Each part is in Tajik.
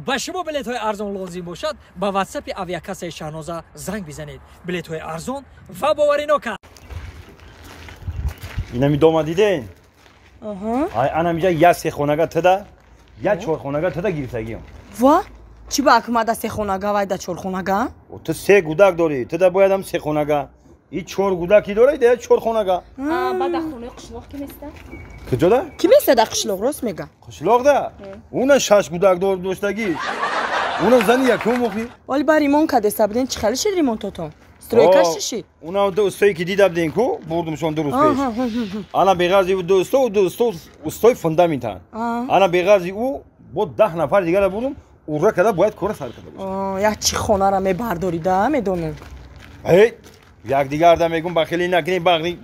Ба шумо билетҳои арзон лозим бошад, ба ватсапи авиакассаи Шаҳноза занг бизанед. Билетҳои арзон ва боваринока. Инами дома диден? Ай анамиҷа я сехонага тада, я чорхонага тада гирифтагиам. Ва? Чӣ ба акмада сехонага вай да чорхонага? Ту се гудак дорӣ, тада бояд ҳам сехонага. И чор гудаки дорӣ, да я чорхонага. Баъд хонаи қишлоқ ки места? Куҷода? Ки места да қишлоқ, рост мега? Қишлоқ да? Уна шаш гудак доштагӣ. Уна зани якум охи. Вали ба ремонт кадеста буден, чӣ хеле шид ремонтотон? Стройкаш чӣ шид? Уна ду устое ки дида буден ку, бурдумшон ду рӯз пеш. Ана беғарзи ӯ ду усто, ду усто устои фундаментан. Ана беғарзи ӯ бо 10 нафар дигара бурдум, ура када бояд кора сар карда бошад. Як чӣ хонара мебардорӣ да, медонам. Эй, якдигарда мегум ба хеле накунем бағри.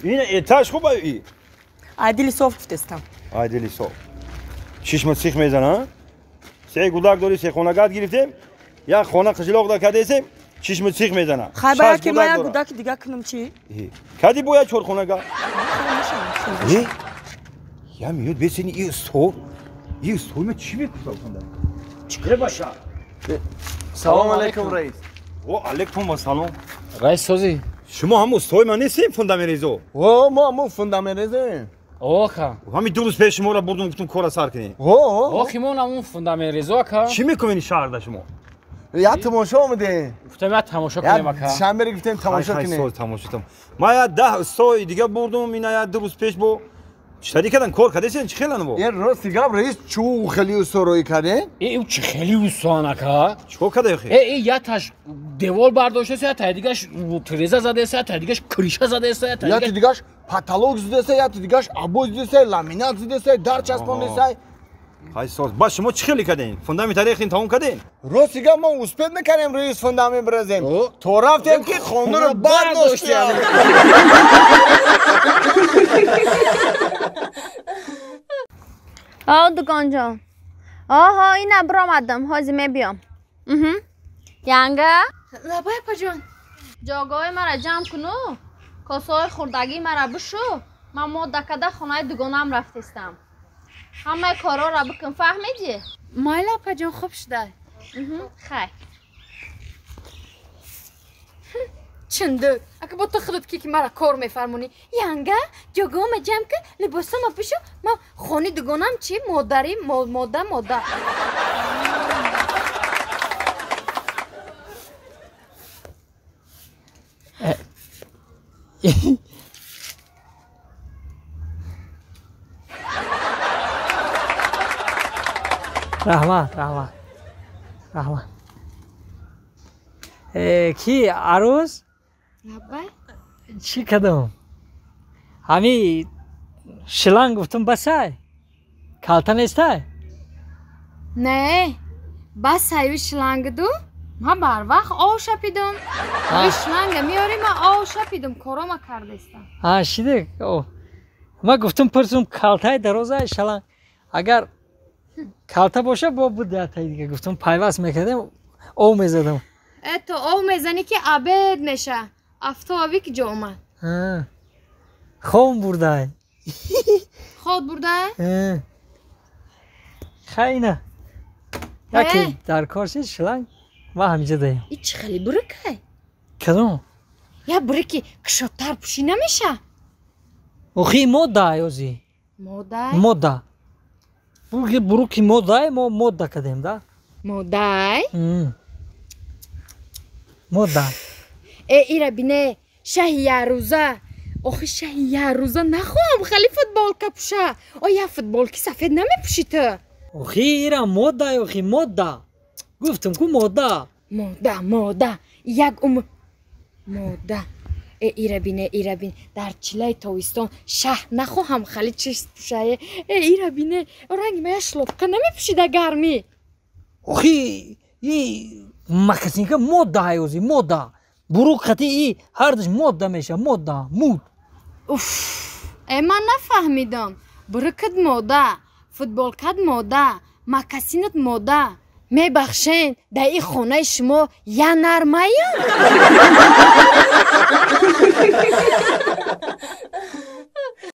Ин этаж хуб ай. Ай дили соф гуфтестам. Ай дили соф. Чишма сих мезана. Се гудак дорӣ, се хонагат гирифтем. Як хона қишлоқ да кадесем, чишма сих мезана. Хай ба ки ма як гудаки дига кунам чӣ? Кади бояд чорхонага. Я миёд бесени и устод. И устод ма чӣ мекунад? Чӣ баша? Салом алейкум, раис. О, алейкум ассалом. Раис созӣ. Шумо ҳам устои ман нестем фундаментрезо? О, мо ҳам фундаментрезем. Оха. Ҳами ду рӯз пеш шуморо бурдум, гуфтум кора сар кунем. О, охи мо ҳамун фундаментрезо ака. Чӣ мекунед шаҳрда шумо? Я тамошо омадем. Гуфтем я тамошо кунем ака. Шанбе гуфтем тамошо кунем. Тамошо там. Ма я 10 устои дига бурдум, ина я ду рӯз пеш бо чӣ кадан кор кадесен, чӣ хелан бо? Е рости гап раис, чӯ хеле усторои кардем? Э, чӣ хеле устоан ака? Чӣ када охи? Э, я таш девол бардоштаст, я тай дигаш треза задаест, я тай дигаш криша задаест, я тай дигаш. Я дигаш потолок задаест, я дигаш обои задаест, ламинат задаест, дар часпондаест. Хай соз. Ба шумо чӣ хеле каден? Фундамент рехтин тамом каден? Рости гап мо успед мекардем раис фундамент бирезем. То рафтем ки хонаро бардоштем. О, дуконҷон. Оҳо, ина биромадам, ҳозир мебиём. Янга? Лабай апаҷон. Ҷойгоҳи мара ҷамъ куну, косаҳои хурдагии мара бишу, ман модда када хонаи дугонаам рафтестам. Ҳамаи корҳоро бикун, фаҳмидӣ? Майли апаҷон, хуб шуда. Хай. Чиндук, ака бо ту худат ки мара кор мефармонӣ. Янга, ҷойгоҳама ҷамъ кун, либосама бишу, ман хони дугонам чи модари мода мода. Раҳмат, раҳмат, раҳмат. Ки арӯз? Лабай. Чӣ кадом? Ҳами шланг гуфтум басай? Калта нестай? Не, басаю шлангду. Ман барвақт ов шапидум. Ҳами шланга меёрӣ, ман ов шапидум, корома кардестам. А, шидек. Ман гуфтум пурсум калтаи дарозай шланг. Агар калта боша бо будатай дига гуфтум пайваст мекардем, ов мезадам. Э, то ов мезанӣ ки абед меша. Афтоби ки ҷо омад. Хом бурдай. Хоб бурдай? Хайна. Яке дар кор шид шланг, ман ҳамиҷа даем. И чӣ хеле бурикай? Кадом? Я бурики кушодтар пӯшӣ намеша? Охи мода ози. Модай? Мода. Буруки модай, мо мода кадем, да? Модай? Мода. Э, ира бине, шаҳи ярӯза. Охи шаҳи ярӯза нахоҳам хеле футболка пӯша. О, я футболки сафед намепӯшӣ ту? Охи ира модай, охи мода. Гуфтам ку мода. Мода, мода. Як умр мода. Э, ира бине, ира бин. Дар чилаи тобистон шаҳ нахоҳам хеле чиз пӯшае. Э, ира бине, ранги ма я шлопка намепӯшӣ дар гармӣ. Охи и макасинка мода ози, мода. Бурук хати и ҳардаш мода меша, мода, муд. Уф, э ман нафаҳмидам. Бурукат мода, футболкат мода, макасинат мода. Мебахшен, дар ин хонаи шумо я нармаям?